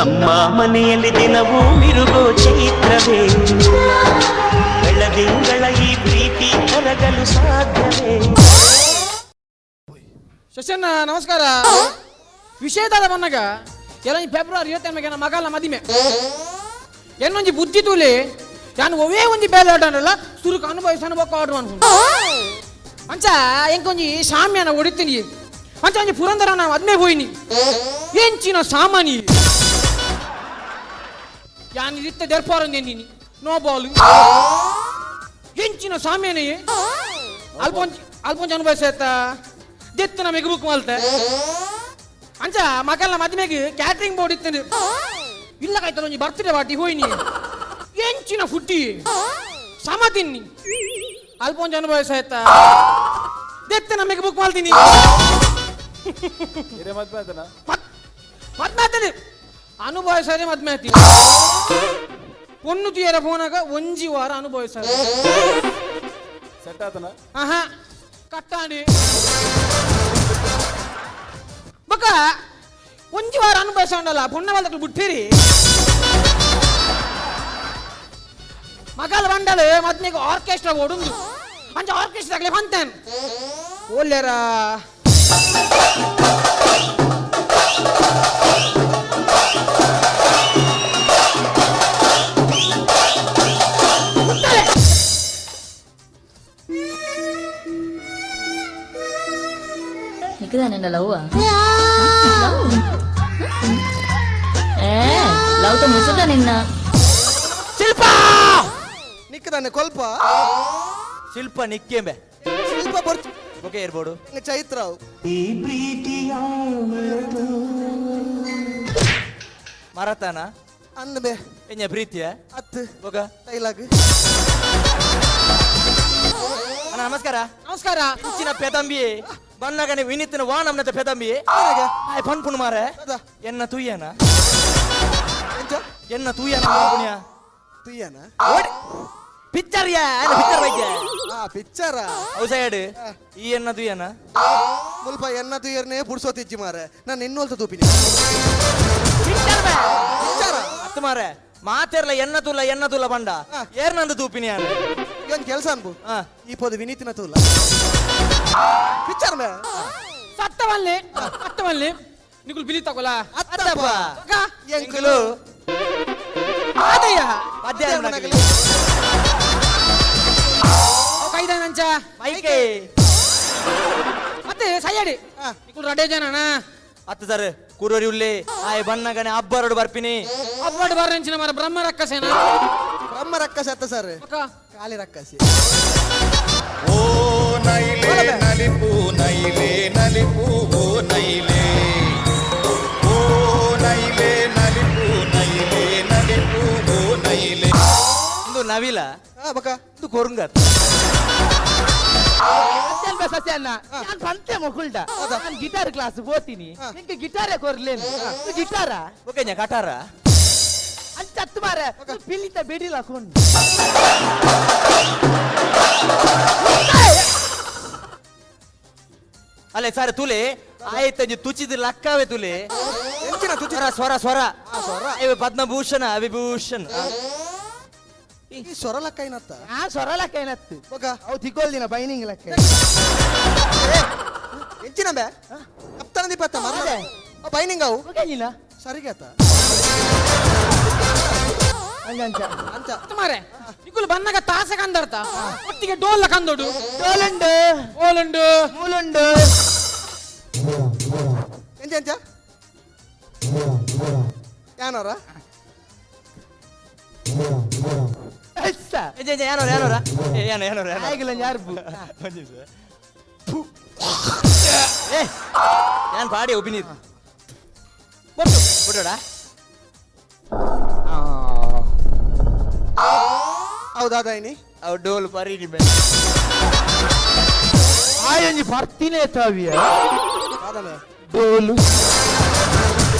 ನಮ್ಮ ಮನೆಯಲ್ಲಿ ದಿನವೂ ಮಿರುಗೋ ಚೈತ್ರವೇ, ಬೆಳದಿಂಗಳ ಈ ಪ್ರೀತಿ ಕರಗಲು ಸಾಧ್ಯವೇ? ಶಶಣ್ಣ ನಮಸ್ಕಾರ. ವಿಷಯದಾದ ಬನ್ನಗ ಎಲ್ಲ ಈ ಫೆಬ್ರವರಿ 25 ಮಗಲ ಮದಿಮೆ. ಎನ್ನೊಂಜಿ ಬುದ್ಧಿ ತೂಲಿ, ಯಾನು ಒವೇ ಒಂಜಿ ಬೇಲೆ ಆಟನಲ್ಲ ಸುರುಕು ಅನುಭವಿಸಿ ಅನುಭವ ಆರ್ಡರ್ ಅನ್ಕೊಂಡು ಅಂಚ ಎಂಕೊಂಜಿ ಸಾಮ್ಯಾನ ಹೊಡಿತೀನಿ. ಅಂಚ ಒಂಜಿ ಪುರಂದರ ನಾವು ಅದ್ಮೆ ಹೋಯ್ನಿ. ಎಂಚಿನ ಸಾಮಾನಿ ಯಾನ್ ಇತ್ತ ದೆರ್ಪಾರ ನೀನಿ ನೋ ಬಾಲ್. ಎಂಚಿನ ಸಾಮ್ಯಾನೆ ಅಲ್ಪೊಂಜಿ ಅಲ್ಪೊಂಜಿ ಅನುಭವಿಸ ದೆತ್ತು ನಮಗೆ ಬುಕ್ ಮಲ್ತೆ. ಅಂಚ ಮಗಲ್ನ ಮದ್ಮೆಗೆ ಕ್ಯಾಟ್ರಿಂಗ್ ಬೋರ್ಡ್ ಇತ್ತು ಇಲ್ಲ ಕಾಯ್ತಲ್ಲ. ಒಂಜಿ ಬರ್ತ್ಡೇ ಪಾರ್ಟಿ ಹೋಯ್ನಿ. ಎಂಚಿನ ಫುಡ್ಡಿ ಸಮ ತಿನ್ನಿ ಅಲ್ಪೊಂಜಿ ಅನುಭವಿಸ ಆಯ್ತಾ ದೆತ್ತ ನಮಗೆ ಬುಕ್ ಮಾಡ್ತೀನಿ. ಹಿರೇ ಮದ್ವೆ ಆತನ? ಮದ್ಮೆ ಆಗ್ತದೆ, ಅನುಭವಿಸದೆ ಮದ್ಮೆ ಆತಿ. ಪೊಣ್ಣು ತೀಯರ ಫೋನಾಗ ಒಂಜಿ ವಾರ ಅನುಭವಿಸದೆ. ಸೆಟ್ ಆತನ? ಆಹಾ, ಕಟ್ಟಾಂಡಿ ಬೊಕ್ಕ ಒಂಜಿ ವಾರ ಅನುಭವಿಸೋಂಡಲ್ಲ ಪೊಣ್ಣ ಬಲ್ದಕ್ಲು ಬಿಟ್ಟಿರಿ. ಮಗಲ್ ಬಂಡಲ್ ಮದ್ಮೆಗೆ ಆರ್ಕೆಸ್ಟ್ರಾ ಓಡುಂದು. ಅಂಚ ಆರ್ಕೆಸ್ಟ್ರಾ ಆಗಲಿ ಬಂತೇನ್ ಓಲ್ಯಾರ. ನಿಕ್ಕದ ಲವ್ ಏ ಲವ್ ತ ಮುಸುಟ ನಿನ್ನ. ಶಿಲ್ಪ. ನಿಕ್ಕದಾನೆ ಕೊಲ್ಪ. ಶಿಲ್ಪ ನಿಕ್ಕೆಂಬೆ. ಶಿಲ್ಪ ಬರ್ಚ. ಓಕೆ ಇರ್ಬೋದು. ಚೈತ್ರ ಅವು. ಈ ಪ್ರೀತಿಯ ಮರತಾನ. ಅಂದ್ಬೆ. ಎಂಜ ಪ್ರೀತಿಯ? ಅತ್ತು. ಬೊಕ? ಡೈಲಾಗ್. ಅಣ್ಣ ನಮಸ್ಕಾರ. ನಮಸ್ಕಾರ. ಇಂಚಿನ ಪೆದಂಬಿ ಬನ್ನಗನೆ ವಿನಿತಿನ ವಾ ನಮ್ನತ ಪೆದಂಬಿ. ಆಯ್ ಪನ್ಪುಣ್ ಮಾರೆ. ಅದ. ಎನ್ನ ತುಯ್ಯನ? ಎಂಚ? ಎನ್ನ ತುಯ್ಯನ ಪನ್ಪುಣ್ಯ? ತುಯ್ಯನ? ಪಿಕ್ಚರ್ ಯಾ ಪಿಕ್ಚರ್ ಬಗ್ಗೆ. ಆ ಪಿಕ್ಚರ. ಔಸೈಡ್ ಈ ಎನ್ನ ತುಯ್ಯನ? ಮುಲ್ಪ ಎನ್ನ ತುಯ್ಯರ್ನೇ ಪುಡ್ಸೋತಿಜ್ಜಿ ಮಾರೆ, ನಾನು ಇನ್ನೊಲ್ತ ತೂಪಿನಿ. ಪಿಕ್ಚರ್ ಬೇ. ಪಿಕ್ಚರ. ಅತ್ತು ಮಾರೆ, ಮಾತೆರ್ಲ ಎನ್ನ ತುಲ್ಲ ಎನ್ನ ತುಲ್ಲ ಬಂಡ. ಏರ್ನಂದು ತೂಪಿನಿ ಯಾನ್. ಇವನ್ ಕೆಲಸ ಅನ್ಬು. ಹಾ. ಈ ಪೋದು ವಿನೀತಿನ ತೂಲ ಪಿಕ್ಚರ್ ಮೇ. ಸತ್ತವಲ್ಲಿ ಸತ್ತವಲ್ಲಿ ನಿಗುಲ್ ಬಿಲಿ ತಗೋಲ. ಅತ್ತಪ್ಪ. ಅಕ್ಕ. ಎಂಕುಲು. ಆದಯ್ಯ. ಪದ್ಯ. ಕೈದಾನಂಚ. ಮೈಕೆ. ಮತ್ತೆ ಸಯ್ಯಾಡಿ. ಹಾ. ನಿಗುಲ್ ರಡೇ ಜನನ. ಅತ್ತು ಸರ್ ಕುರೋರಿ ಉಲ್ಲೆ ಆಯ್ ಬನ್ನಗನೆ ಅಬ್ಬರಡು ಬರ್ಪಿನಿ. ಅಬ್ಬಾಡು ಬಾರಂಚಿನ ಮರ ಬ್ರಹ್ಮ ರಕ್ಕಸೇನ. ಬ್ರಹ್ಮ ರಕ್ಕಸ ಅತ್ತ ಸರ್. ಅಕ್ಕ. ಕಾಲಿ ರಕ್ಕಸಿ. ಓ ನೈಲೆ ನಲಿಪು ನೈಲೆ ನಲಿಪು, ಓ ನೈಲೆ, ಓ ನೈಲೆ ನಲಿಪು ನೈಲೆ ನಲಿಪು, ಓ ನೈಲೆ. ಇಂದು ನವಿಲ. ಹಾ ಬಕ. ಇಂದು ಕೊರುಂಗ. ಸಸ್ಯನ್ನ ನಾನು ಪಂತೆ ಮೊಕುಲ್ಡ, ನಾನು ಗಿಟಾರ್ ಕ್ಲಾಸ್ ಹೋಗ್ತೀನಿ. ನಿಂಗೆ ಗಿಟಾರೇ ಕೊರ್ಲೇನು ಗಿಟಾರ? ಓಕೆ ಕಟಾರ. ಅಂತ ಹತ್ತು ಮಾರ ಪಿಲಿತ ಬೆಡಿಲ ಕೊಂಡು. ಅಲ್ಲೇ ಸರ್ ತುಲೆ ಆಯ್ತು ತುಚಿದ ಲಕ್ಕವೇ ತುಲೆ. ಎಂಚಿನ ತುಚಿ? ಸ್ವರ ಸ್ವರ ಸ್ವರ. ಸ್ವರ. ಇವೆ ಪದ್ಮಭೂಷಣ ವಿಭೂಷಣ. ಈ ಸ್ವರ ಲಕ್ಕ ಏನತ್ತ? ಆ ಸೊರ ಲಕ್ಕ ಏನತ್ತು? ಬಕ. ಅವು ತಿಕ್ಕೊಲ್ದಿನ ಬೈನಿಂಗ್ ಲಕ್ಕ. ಎಂಚಿನ ಬೇ ಅಪ್ತನ ದೀಪತ್ತ ಮರ ಬೈನಿಂಗ್ ಅವು. ಓಕೆನಿಲ್ಲ. ಸರಿಗೇತ. ಅಂಚ ಅಂಚ. ಅಂಚ. ಮಾರೆ ನಿಗುಲ್ ಬನ್ನಗ ತಾಸೆ ಕಂದರ್ತ ಒಟ್ಟಿಗೆ ಡೋಲ್ಲ ಕಂದೋಡು. ಡೋಲುಂಡು. ಓಲುಂಡು. ಮೂಲುಂಡು. ಎಂಚ ಎಂಚ ಯಾನೋರ? ಎಸ್ಸ. ಏನೋರ ಏನೋರ ಏನ ಏನೋರ? ಆಗಿಲ್ಲ ಯಾರು. ಏ ಯಾನ್ ಪಾಡಿ ಒಪಿನೀರ್ ಬೊಟ್ಟು ಬೊಟ್ಟೋಡ. ಹೌದಾ ದೈನಿ? ಅವು ಡೋಲ್ ಪರಿ ಬೇ. ಆಯೊಂಜಿ ಬರ್ತಿನೇ ತಾವಿಯ. ಆದಮೆ. ಡೋಲು.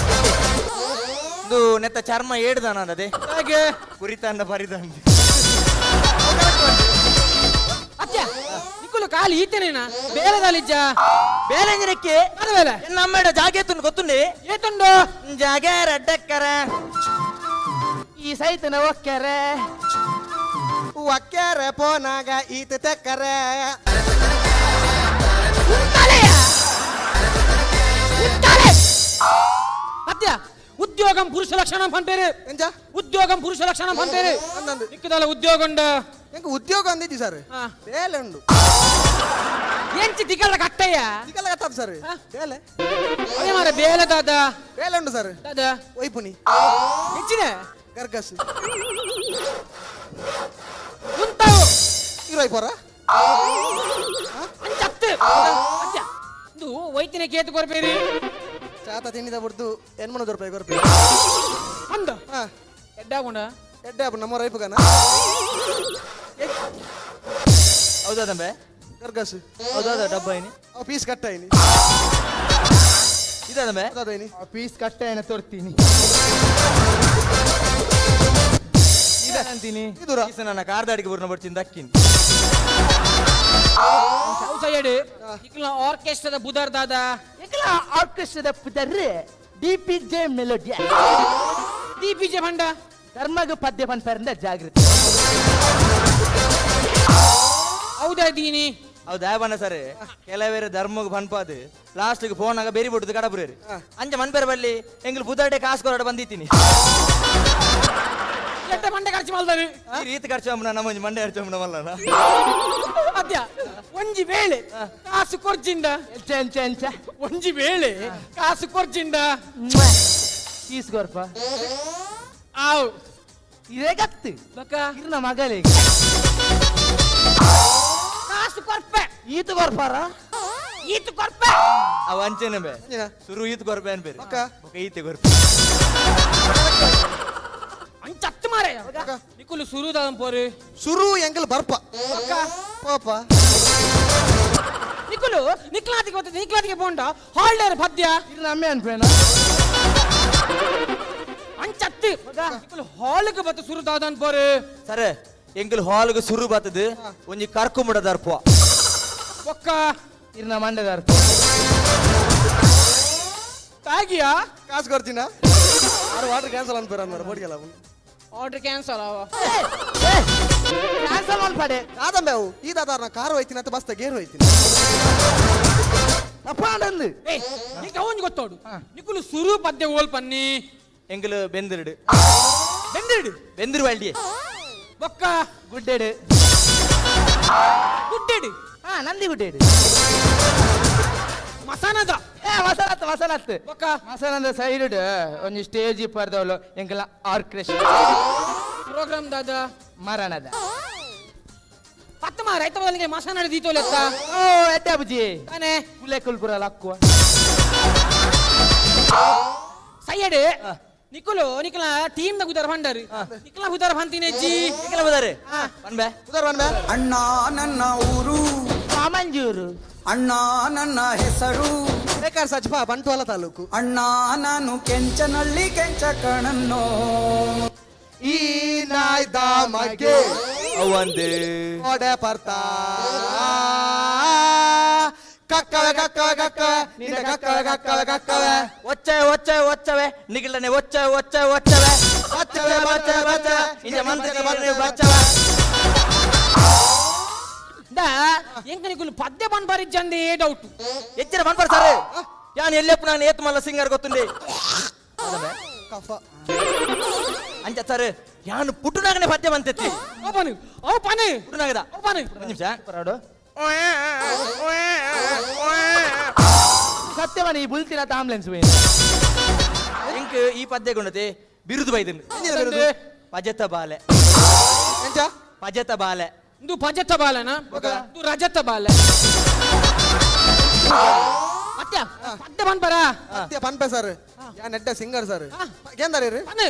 ಇದು ನೆತ್ತ ಚರ್ಮ ಏಡ್ದಾನ ಅದೇ. ಹಾಗೆ. ಕುರಿತಂಡ ಪರಿದಂಡ. ಅತ್ಯ ನಿಕುಲ್. ನಿಕ್ಕುಲು ಕಾಲಿ ಈತನೇನಾ ಬೇಲೆದಾಲಿಜ್ಜ ಬೇಲೆ ಎಂಜಿನಕ್ಕೆ ಅದ ಬೇಲೆ ನಮ್ಮೇಡ ಜಾಗೆ ಎತ್ತುಂಡು ಗೊತ್ತುಂಡೆ ಏತುಂಡು ಜಾಗೆ ರಡ್ಡಕ್ಕರ ಈ ಸೈತನ ಒಕ್ಕರೆ ಒಕ್ಕೆರೆ ಪೋನಾಗ ಈತ ತೆಕ್ಕರೆ ಅತ್ಯ ಉದ್ಯೋಗಂ ಪುರುಷ ಲಕ್ಷಣ ಅಂತಾರೆ ಎಂಜ ಉದ್ಯೋಗಂ ಪುರುಷ ಲಕ್ಷಣ ಅಂತಾರೆ ಅಂದಂದು. ನಿಕ್ಕದಲ್ಲ ಉದ್ಯೋಗ ಉಂಡ ಎಂಕ ಉದ್ಯೋಗ ಅಂದಿದ್ದಿ ಸರ್ ಹಾ. ಬೇಲೆ ಉಂಡು ಎಂಚಿ ತಿಕ್ಕಲ್ಲ ಕಟ್ಟಯ್ಯ ತಿಕಲ್ಲ ಕತ್ತದ ಸರ್ ಹಾ. ಬೇಲೆ ಅದೇ ಮಾರ ಬೇಲೆ ದಾದ ಬೇಲೆ ಉಂಡು ಸರ್ ದಾದ ಒಯ್ಪುನಿ ಹೆಚ್ಚಿನ ಗರ್ಗಸ್ ಉಂತಾವು ಇರೋ ಪೋರ ಅಂಚತ್ತು ಅತ್ಯ ಇದು ವೈತಿನ ಕೇತು ಕೊರ್ಪೇರಿ ಚಾತ ತಿಂಡಿದ ಬಿಡ್ದು ಎನ್ಮನ ರೂಪಾಯಿ ಕೊರ್ಪಿ ಅಂದ ಹಾ ಎಡ್ಡಾಗುಂಡ ಎಡ್ಡೆ ಅಪ್ಪ ನಮ್ಮ ರೈಪುಗನ ಹೌದಾ ತಂಬೆ ಗರ್ಗಸ್ ಹೌದಾ ಡಬ್ಬ ಐನಿ ಅವ ಪೀಸ್ ಕಟ್ಟಾಯಿನಿ ಇದಾ ತಂಬೆ ಹೌದಾದೈನಿ ಪೀಸ್ ಕಟ್ಟೆನ ತೋರ್ತೀನಿ ಅಂತೀನಿ ಇದೂರ ಈ ನನ್ನ ಕಾರ್ದಾಡಿಗೆ ಬುರ್ನ ಬರ್ತೀನಿ ದಕ್ಕಿನಿ ಸೈಡ್ ನಿಕ್ಕಲ ಆರ್ಕೆಸ್ಟ್ರಾದ ಬುದರ್ ದಾದ ಎಂಕಲ ಆರ್ಕೆಸ್ಟ್ರಾದ ಪುದರ್ D P J melody D P J ಭಂಡ ಧರ್ಮಗ ಪದ್ಯ ಪನ್ಪರಿಂದ ಜಾಗೃತಿ ಹೌದಾ ದೀನಿ ಹೌದಾ ಬಣ್ಣ ಸರ್ ಕೆಲವೇರು ಧರ್ಮಗ್ ಬನ್ಪಾದು ಲಾಸ್ಟ್ಗೆ ಫೋನ್ ಆಗ ಬೇರಿ ಬಿಡುದು ಕಡಬುರೇರು ಅಂಚ ಮನ್ಪೇರ ಬಲ್ಲಿ ಎಂಗ್ಲು ಬುದಾಟೆ ಕಾಸು ಕೊರಡ ಬಂದಿತ್ತೀನಿ ಎಟ್ಟ ಮಂಡೆ ಖರ್ಚು ಮಾಡ್ತಾರೆ ಈ ರೀತಿ ಖರ್ಚು ಅಮ್ಮನ ನಮ್ಮ ಮಂಡೆ ಖರ್ಚು ಅಮ್ಮನ ಮಲ್ಲನ ಅದ್ಯ ಒಂಜಿ ವೇಳೆ ಕಾಸು ಕೊರ್ಜಿಂಡ ಎಂಚ ಎಂಚ ಎಂಚ ಒಂಜಿ ವೇಳೆ ಕಾಸು ಕೊರ್ಜಿಂಡ ಪೀಸ್ ಕೊರ್ಪ ಆವ್ ಇದೇ ಗತ್ತು ಬಕ್ಕ ಇರ್ನ ಮಗಲೇ ಕಾಸು ಕೊರ್ಪೆ ಈತ ಕೊರ್ಪಾರ ಈತ ಕೊರ್ಪೆ ಅವ ಅಂಚೆನೆ ಬೇ ಏನ? ಸುರು ಈತ್ ಕೊರ್ಪೆ ಅನ್ಬೇರು ಬೊಕ್ಕ? ಬೊಕ್ಕ ಈತೆ ಕೊರ್ಪೆ ಅಂಚತ್ತು ಮಾರೆ ನಿಕ್ಕುಲು ಸುರುದಾದ ಪೋರು ಸುರು ಎಂಕಲ್ ಬರ್ಪ ಪಾಪ ನಿಕ್ಕುಲು ನಿಕ್ಲಾತಿಗೆ ಬರ್ತದೆ ನಿಕ್ಲಾತಿಗೆ ಪೋಂಡ ಹಾಲ್ಡೇರ್ ಪದ್ಯ ಇರ್ನ ಅಮ್ಮೆ ಅನ್ಪೇನ ಅಂಚತ್ತು ನಿಕ್ಕುಲು ಹಾಲ್ಗೆ ಬತ್ತ ಸುರುದಾದ ಪೋರು ಸರ್ ಎಂಗ್ಲು ಹಾಲ್ಗೆ ಸುರು ಬತ್ತದು ಒಂಜಿ ಕರ್ಕು ದರ್ಪ ಬೊಕ್ಕ ಇರ್ನ ಮಂಡೆದಾರ್ ತಾಗಿಯಾ ಕಾಸು ಕೊರ್ಜಿನ ಆರು ವಾಟರ್ ಕ್ಯಾನ್ಸಲ್ ಅನ್ಪೇರ ಅನ್ಮಾರ ಬೋಡಿಗೆಲ್ಲ ಆರ್ಡರ್ ಕ್ಯಾನ್ಸಲ್ ಆವ ಕ್ಯಾನ್ಸಲ್ ಮಲ್ಪಡೆ ಕಾದಂಬೆ ಅವು ಈ ದಾದಾರ ಕಾರು ಹೋಯ್ತೀನಿ ಅಂತ ಬಸ್ತ ಗೇರ್ ಹೋಯ್ತೀನಿ ತಪ್ಪ ಅಂದು ಏ ನಿಕ್ಕ ಅವಂಜ್ ಗೊತ್ತೋಡು ನಿಕ್ಕುಲು ಸುರು ಪದ್ಯ ಓಲ್ ಪನ್ನಿ ಎಂಗ್ಲು ಬೆಂದಿರುಡು ಬೆಂದಿರುಡು ಬೆಂದಿರು ವಲ್ಡಿ ಬೊಕ್ಕ ಗುಡ್ಡೆಡು ಗುಡ್ಡೆಡು ಹಾ ನಂದಿ ಗುಡ್ಡೆಡು ಮಸಾನದ ಏ ಮಸಾಲತ್ತು ಮಸಾಲತ್ತು ಬೊಕ್ಕ ಮಸಾಲಂದ ಸೈಡ್ ಒಂಜಿ ಸ್ಟೇಜ್ ಪರ್ದವಳು ಎಂಕಲ ಆರ್ಕೆಸ್ಟ್ರಾ ಪ್ರೋಗ್ರಾಮ್ ದಾದ ಮರಣದ ಪತ್ತ ಮಾರ ರೈತ ಬದಲಿಗೆ ಮಸಾನ ದೀತೋಲೆತ್ತ ಓ ಎಡ್ಡೆ ಬುಜಿ ತಾನೆ ಕುಲೆ ಕುಲ್ಪುರ ಲಕ್ಕುವ ಸೈಯಡೆ ನಿಕ್ಕುಲು ನಿಕ್ಕಲ ಟೀಮ್ ದ ಗುದಾರ ಭಂಡಾರಿ ನಿಕ್ಕಲ ಗುದಾರ ಭಂತಿನೆ ಜಿ ಎಂಗ್ಲ ಬದಾರೆ ಬನ್ಬೆ ಉದಾರ ಬನ್ಬೆ ಅಣ್ಣ ನನ್ನ ಊರು ಮಾಮಂಜೂರು ಅಣ್ಣ ನನ್ನ ಹೆಸರು ಬೇಕಾರ್ ಸಜ್ಪ ಬಂಟ್ವಾಳ ತಾಲೂಕು ಅಣ್ಣ ನಾನು ಕೆಂಚನಳ್ಳಿ ಕೆಂಚ ಕಣನ್ನೋ ಈ ನಾಯ್ದ ಮಗೆ ಅವಂದೇ ಓಡೆ ಪರ್ತಾ ಕಕ್ಕವೆ ಕಕ್ಕವೆ ಕಕ್ಕವೆ ನಿನ್ನ ಕಕ್ಕವೆ ಕಕ್ಕವೆ ಕಕ್ಕವೆ ಒಚ್ಚವೆ ಒಚ್ಚವೆ ಒಚ್ಚವೆ ನಿಗಿಲನೆ ಒಚ್ಚವೆ ಒಚ್ಚವೆ ಒಚ್ಚವೆ ಬಚ್ಚವೆ ಬಚ್ಚವೆ ಬಚ್ಚವೆ ಇಂಜ ಮಂತ್ರ ಬಚ್ಚವೆ the ಎಂಕ ನಿಕ್ಕುಲು ಪದ್ಯ ಬನ್ ಜಂದೆ ಡೌಟ್ ಎಚ್ಚರ ಬನ್ಪರ್ ಸರ್ ಯಾನ್ ಎಲ್ಲೆಪ್ಪು ನಾನು ಏತ್ ಮಲ್ಲ ಸಿಂಗರ್ ಗೊತ್ತುಂಡೆ ಕಫ ಅಂಚ ಸರ್ ಯಾನು ಪುಟ್ಟುನಾಗನೆ ಪದ್ಯ ಬಂತೆತ್ತಿ ಅವು ಪನು ಅವು ಪನು ಪುಟ್ಟುನಾಗದ ಅವು ಪನು ಒಂದು ನಿಮಿಷ ಸತ್ಯವನ ಈ ಬುಲ್ತಿನ ಆಂಬುಲೆನ್ಸ್ ವೇನು ಇಂಕ್ ಈ ಪದ್ಯ ಗುಣತೆ ಬಿರುದು ಬೈದನ್ ಬಿರುದು? ಪಜತ ಬಾಲೆ ಎಂಚ ಪಜತ ಬಾಲೆ ಇಂದು ಪಜತ ಬಾಲನ ಇಂದು ರಜತ ಬಾಲೆ ಅತ್ಯ ಪದ್ಯ ಬನ್ ಬರ ಸತ್ಯ ಪನ್ಪೆ ಸರ್ ಯಾನ್ ಎಡ್ಡೆ ಸಿಂಗರ್ ಸರ್ ಏಂದಾರ ಪನು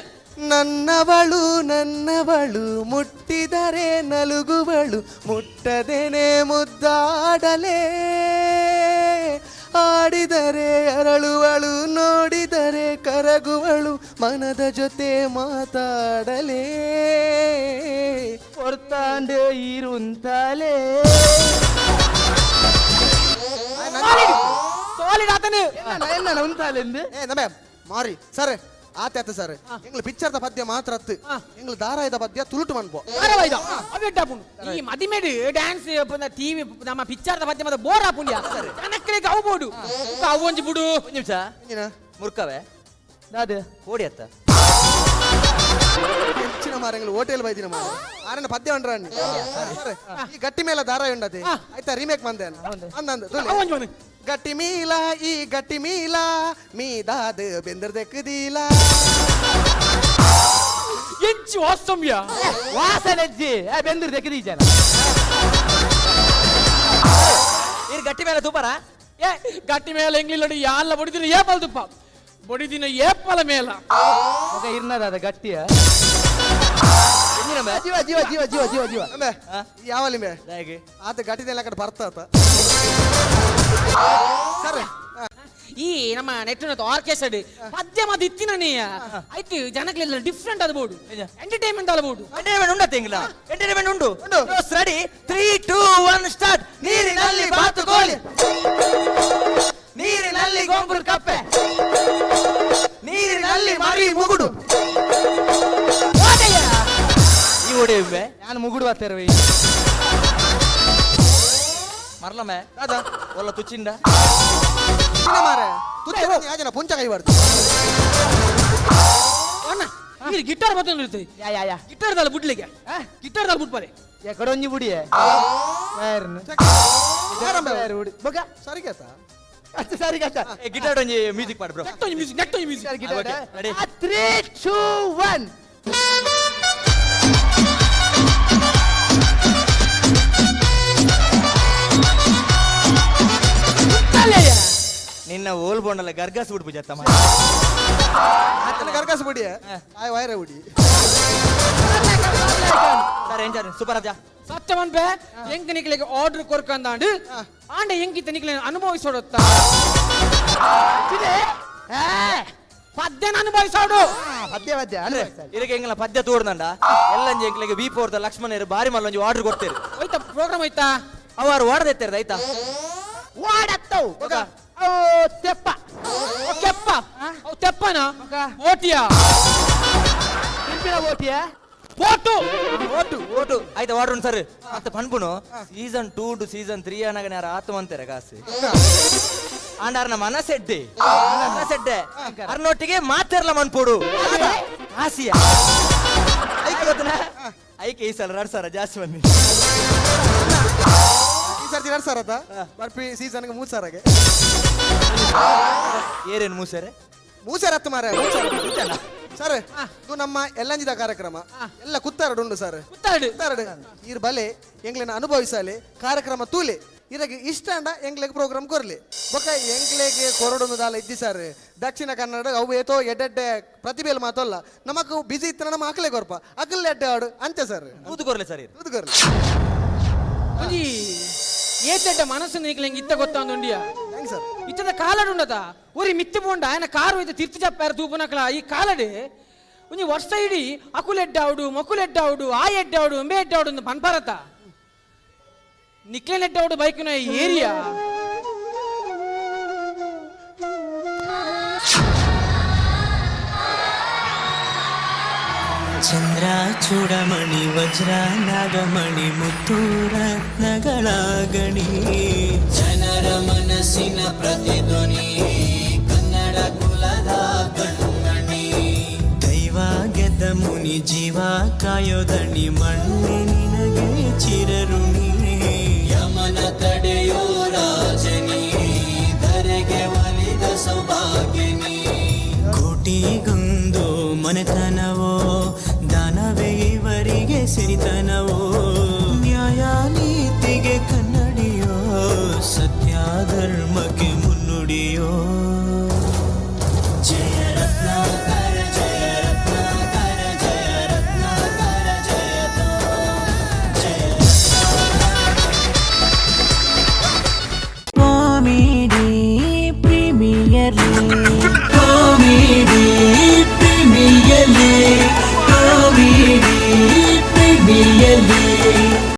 ನನ್ನವಳು ನನ್ನವಳು ಮುಟ್ಟಿದರೆ ನಲುಗುವಳು ಮುಟ್ಟದೇನೆ ಮುದ್ದಾಡಲೇ ಆಡಿದರೆ ಅರಳುವಳು ನೋಡಿದರೆ ಕರಗುವಳು ಮನದ ಜೊತೆ ಮಾತಾಡಲೇ ಹೊರ್ತಾಂಡು ಇರುಂತಾಲೆ. ಸಾಲಿಡ್ ಆತನು. ಎನ್ನ ಎನ್ನ ಉಂತಾಲೆಂದು. ಏ ನಮೆ ಮಾರಿ ಸರ್ ಆತೆ ಆತ ಸರ್, ಎಂಗ್ಲ ಪಿಕ್ಚರ್ದ ಪದ್ಯ ಮಾತ್ರ ಅತ್ತು, ಎಂಗ್ಲ ದಾರಾಯದ ಪದ್ಯ ತುಳುಟು ಮನ್ಪೋ. ಧಾರಾವಾಹಿದ ಅವೆಡ್ಡ ಆಪುಂಡು. ಈ ಮದಿಮೆಡ್ ಡ್ಯಾನ್ಸ್ ಟಿವಿ ನಮ್ಮ ಪಿಕ್ಚರ್ದ ಪದ್ಯ ಮತ್ತೆ ಬೋರ್ ಆಪುಂಡಿಯ ಜನಕ್ಕಳಿಗೆ ಅವು ಬೋಡು ಅವು ಒಂಜಿ ಬುಡು. ಒಂಜಿ ನಿಮಿಷ. ಎಂಜಿನ? ಮುರ್ಕವೆ. ದಾದ? ಕೋಡಿ ಅತ್ತ. ಹೆಚ್ಚಿನ ಮಾರ ಎಂಗ್ಲ ಹೋಟೆಲ್ ಬೈದಿನ ಮಾರ ಆರನ ಪದ್ಯ ಉಂಡ್ರಾಣಿ ಸರ್. ಈ ಗಟ್ಟಿ ಮೇಲ ದಾರಾಯ ಉಂಡತೆ ಆಯ್ತಾ, ರೀಮೇಕ್ ಮಂದೆ ಅಂದಂದು ತುಲೆ. ಅವು ಒಂಜಿ ಮನೆ. ಗಟ್ಟಿ ಮೀಲ ಈ ಗಟ್ಟಿ ಮೀಲ ಮೀದಾದ ಬೆಂದರ್ ದೆಕ್ಕದೀಲ. ಎಂಚು ವಾಸ್ತವ್ಯ. ವಾಸನೆಜ್ಜಿ ಬೆಂದಿರ್ ದೆಕ್ಕದೀಜನ. ಇರ್ ಗಟ್ಟಿ ಮೇಲೆ ತೂಪರ. ಏ ಗಟ್ಟಿ ಮೇಲೆ ಎಂಗ್ಲಿಲ್ಲಡಿ ಯಾಲ್ಲ ಬಡಿದಿನ ಏಪಲ್ ತುಪ್ಪ ಬಡಿದಿನ ಏಪಲ ಮೇಲ. ఒక ಇರ್ನದಾದ ಗಟ್ಟಿಯ. ಎಂಜಿನ ಬೇ? ಜೀವ ಜೀವ ಜೀವ ಜೀವ ಜೀವ ಜೀವ. ಅಂಬೆ ಯಾವಲಿ ಮೇ? ದಾಯಗೆ. ಆತ ಗಟ್ಟಿದೆಲ್ಲ ಕಡೆ ಬರ್ತಾತ ಸರ್. ಈ ನಮ್ಮ ನೆಟ್ಟಿನ ಆರ್ಕೆಸ್ಟ್ರಾ ಪದ್ಯ ಮದ ಇತ್ತಿನ ನೀ ಆಯ್ತು ಜನಕ್ಲೆಲ್ಲ ಡಿಫ್ರೆಂಟ್ ಆದ ಬೋರ್ಡು, ಎಂಟರ್ಟೈನ್ಮೆಂಟ್ ಆದ ಬೋರ್ಡು. ಎಂಟರ್ಟೈನ್ಮೆಂಟ್ ಉಂಡತ್ತೆ ಎಂಗ್ಲ ಎಂಟರ್ಟೈನ್ಮೆಂಟ್ ಉಂಟು. Ready, 3 2 1 start. ನೀರಿನಲ್ಲಿ ಬಾತುಕೋಳಿ, ನೀರಿನಲ್ಲಿ ಗೊಂಬುರು ಕಪ್ಪೆ, ನೀರಿನಲ್ಲಿ ಮರಿ ಮುಗುಡು. ಈ ಒಡೆಯುವೆ. ನಾನು ಮುಗುಡು ಬತ್ತೇವೆ. ಮರ್ಲಮೆ ದಾದಾ. ಒಲ್ಲ ತುಚ್ಚಿಂಡ. ಚಿನ್ನ ಮಾರೆ ತುಚ್ಚ ಯಾಜನ ಪುಂಚ ಕೈ ಬಾರ್ದು. ಅಣ್ಣ ಈ ಗಿಟಾರ್ ಮತ್ತೊಂದು ಇರ್ತದೆ. ಯಾ ಯಾ ಯಾ. ಗಿಟಾರ್ ದಾಲ ಬುಡ್ಲಿಕ್ಕೆ, ಗಿಟಾರ್ ದಾಲ ಬುಡ್ಪಾರೆ. ಎಕಡೊಂಜಿ ಬುಡಿಯೆ ವೈರ್ನ್. ಯಾರಂಬೆ? ಬುಡಿ ಬೊಕ. ಸರಿ ಕೇತ. ಅಷ್ಟು ಸರಿ ಕಷ್ಟ. ಗಿಟಾರ್ ಒಂಜಿ ಮ್ಯೂಸಿಕ್ ಪಾಡ್ ಬ್ರೋ. ನೆಕ್ಸ್ಟ್ ಒಂಜಿ ಮ್ಯೂಸಿಕ್, ನೆಕ್ಸ್ಟ್ ಒಂಜಿ music. Okay, ready. 3 2 1. ನಿನ್ನ ಓಲ್ ಬೋಂಡಲ್ಲ ಗರ್ಗಸ್ ಬಿಡ್ಪು ಜತ್ತಮ್ಮ. ಆತನ ಕರ್ಕಸ್ ಬಿಡಿ ಆಯ್ ವೈರ ಬಿಡಿ. ಸರ್ ಎಂಜಾರ್ ಸೂಪರ್ ಅಜ್ಜ. ಸತ್ಯ ಬೇ ಎಂಕ್ ನಿಕ್ಲೆಗೆ ಆರ್ಡರ್ ಕೊರ್ಕಂದಾಂಡು ಆಂಡ ಎಂಕಿತ್ತ ನಿಕ್ಲೆ ಅನುಭವಿಸೋಡತ್ತ ಪದ್ಯನ ಅನುಭವಿಸೋಡು. ಪದ್ಯ ಪದ್ಯ ಅಂದ್ರೆ ಇದಕ್ಕೆ ಎಂಗಲ ಪದ್ಯ ತೋಡ್ದಂಡ ಎಲ್ಲಂಜಿ ಎಂಕ್ಲೆಗೆ ವಿ ಫೋರ್ the ಲಕ್ಷ್ಮಣರು ಬಾರಿ ಮಲ್ಲೊಂಜಿ ಆರ್ಡರ್ ಕೊಡ್ತೇರು. ಹೋಯ್ತಾ ಪ್ರೋಗ್ರಾಮ್ ಹೋಯ್ತಾ. ಅವರು ಓಡದೆತ್ತೇರ್ದ ಆಯ್ತಾ. ವಾಡತ್ತವು ಓ ತೆಪ್ಪ. ಓ ಕೆಪ್ಪ ಅವು ತೆಪ್ಪನ ಓಟಿಯ. ತಿಂಪಿನ ಓಟಿಯ. Photo. Vote vote ಆಯ್ತಾ ವಾರ್ಡರ್ ಸರ್ ಮತ್ತೆ ಪನ್ಪುನು ಸೀಸನ್ 2 ಟು ಸೀಸನ್ 3 ಅನಾಗ ಯಾರು ಆತ್ಮ ಅಂತಾರೆ ಕಾಸು ಆಂಡ ಅರ್ನ ಮನಸೆಡ್ಡೆ ಮನಸೆಡ್ಡೆ ಅರ್ನೊಟ್ಟಿಗೆ ಮಾತಿರ್ಲ ಮನ್ಪೋಡು ಕಾಸಿಯ ಐಕೆ ಗೊತ್ತನ ಐಕೆ ಈ ಸಲ 2 ಸಾವಿರ ಜಾಸ್ತಿ ಬನ್ನಿ. ಈ ಸರ್ತಿ 2 ಸಾವಿರ ಆತ ಬರ್ಪಿ ಸೀಸನ್ಗೆ 3 ಸಾವಿರಗೆ. ಏರೇನು ಮೂಸರೆ? 3 ಸಾವಿರ ಹತ್ತು ಮಾರೆ 3 ಸಾವಿರ ಸರ್. ಇದು ನಮ್ಮ ಎಲ್ಲಂಜಿದ ಕಾರ್ಯಕ್ರಮ ಎಲ್ಲ ಕುತ್ತಾರಡು ಉಂಡು ಸರ್. ಕುತ್ತಾರಡು. ಕುತ್ತಾರಡು ಈರ್ ಬಲೆ ಎಂಗ್ಲೆನ ಅನುಭವಿಸಲಿ ಕಾರ್ಯಕ್ರಮ ತೂಲೆ ಇರಗೆ ಇಷ್ಟ ಅಂಡ ಎಂಗ್ಲೆಗ್ ಪ್ರೋಗ್ರಾಮ್ ಕೊರ್ಲಿ ಬೊಕ ಎಂಗ್ಲೆಗೆ ಕೊರಡೊಂದು ದಾಲ ಇದ್ದಿ ಸರ್. ದಕ್ಷಿಣ ಕನ್ನಡ ಅವು ಏತೋ ಎಡ್ಡೆಡ್ಡೆ ಪ್ರತಿಭೆಲ್ ಮಾತಲ್ಲ ನಮಕ್ ಬಿಸಿ ಇತ್ತು ನಮ್ಮ ಅಕ್ಲೆ ಕೊರ್ಪ ಅಕಲ್ ಎಡ್ಡೆ ಆಡು ಅಂಚೆ ಸರ್. ತೂತು ಕೊರ್ಲೆ ಸರ್ ಇದು. ತೂತು ಕೊರ್ಲಿ. ಒಂಜಿ ಏತೆಡ್ಡ ಮನಸ್ಸು ನಿಕ್ಲೆ ಇತ್ತ ಗೊತ್ತಾಂದುಂಡಿಯ. Thanks sir. ಇತ್ತದ ಕಾಲಡು ಉಂಡತ ಊರಿ ಮಿತ್ತಿ ಪೋಂಡ ఆయన ಕಾರು ಇತ್ತ ತಿರ್ತು ಜಪ್ಪಾರ ತೂಪುನಕ್ಲ ಈ ಕಾಲಡು ಒಂಜಿ ವರ್ಷ ಇಡೀ ಅಕುಲೆಡ್ಡಾవుಡು ಮೊಕುಲೆಡ್ಡಾవుಡು ಆ ಎಡ್ಡಾవుಡು ಅಂಬೆ ಎಡ್ಡಾవుಡು ಒಂದು ಪನ್ಪರತ ನಿಕ್ಲೆನೆಡ್ಡಾవుಡು ಬೈಕಿನ ಏರಿಯಾ. ಚಂದ್ರ ಚೂಡಮಣಿ ವಜ್ರ ನಾಗಮಣಿ ಮುತ್ತು ರತ್ನಗಳ ಗಣಿ ಜನರ ಮನಸ್ಸಿನ ಪ್ರತಿಧ್ವನಿ ಕನ್ನಡ ಕುಲದ ಕಣ್ಮಣಿ ದೈವ ಗೆದ್ದ ಮುನಿ ಜೀವ ಕಾಯೋದಣಿ ಮಣ್ಣೆ ನಿನಗೆ ಚಿರಋಣಿ ಯಮನ ತಡೆಯೋ ರಾಜನಿ ಧರೆಗೆ ಒಲಿದ ಸೌಭಾಗ್ಯನಿ ಕೋಟಿಗೊಂದು ಮನೆತನವೋ ದಾನವೇ ಇವರಿಗೆ ಸಿರಿತನವೋ ನ್ಯಾಯ ನೀತಿಗೆ ಕನ್ನಡಿಯೋ ಸತ್ಯ ಧರ್ಮಕ್ಕೆ ಮುನ್ನುಡಿಯೋ ಜಯ ರತ್ನಾಕರ ಜಯ ರತ್ನಾಕರ ಜಯ ರತ್ನಾಕರ ಜಯತೋ ಜಯ comedy premier comedy premier comedy premier.